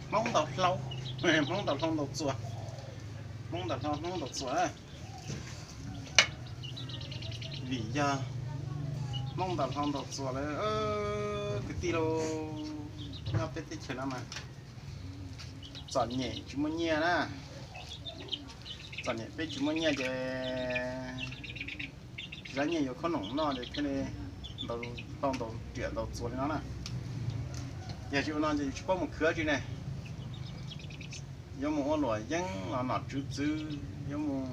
Hmoob ntaus hlau, Hmoob ntaus hlau ntaus txuas, Hmoob ntaus hlau Hmoob ntaus txuas. Vim yog Hmoob ntaus hlau ntaus txuas lawm, kwv tij lauj, nyob peb teb chaws no mas txom nyem tsis muaj nyiaj na. Txom nyem peb tsis muaj nyiaj ces tsis muaj nyiaj yuav khob noom noj ces thiaj li ntaus hlau ntaus riam ntaus txuas li no na. Yog tsis ua no ces yus tsis paub mus khwv tsi ne. Yuav mus ua luam yeeb los nom tswv txwv, yuav mus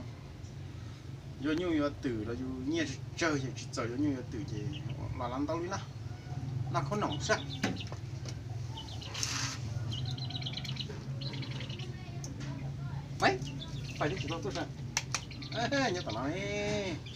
yuav nyuj yuav twm los yus nyiaj tsawg ces tsis txaus yuav nyuj yuav twm ces los los ntau li no, noj khob noom xwb. Pais tsis tau tuaj sas, nyob tom no ne.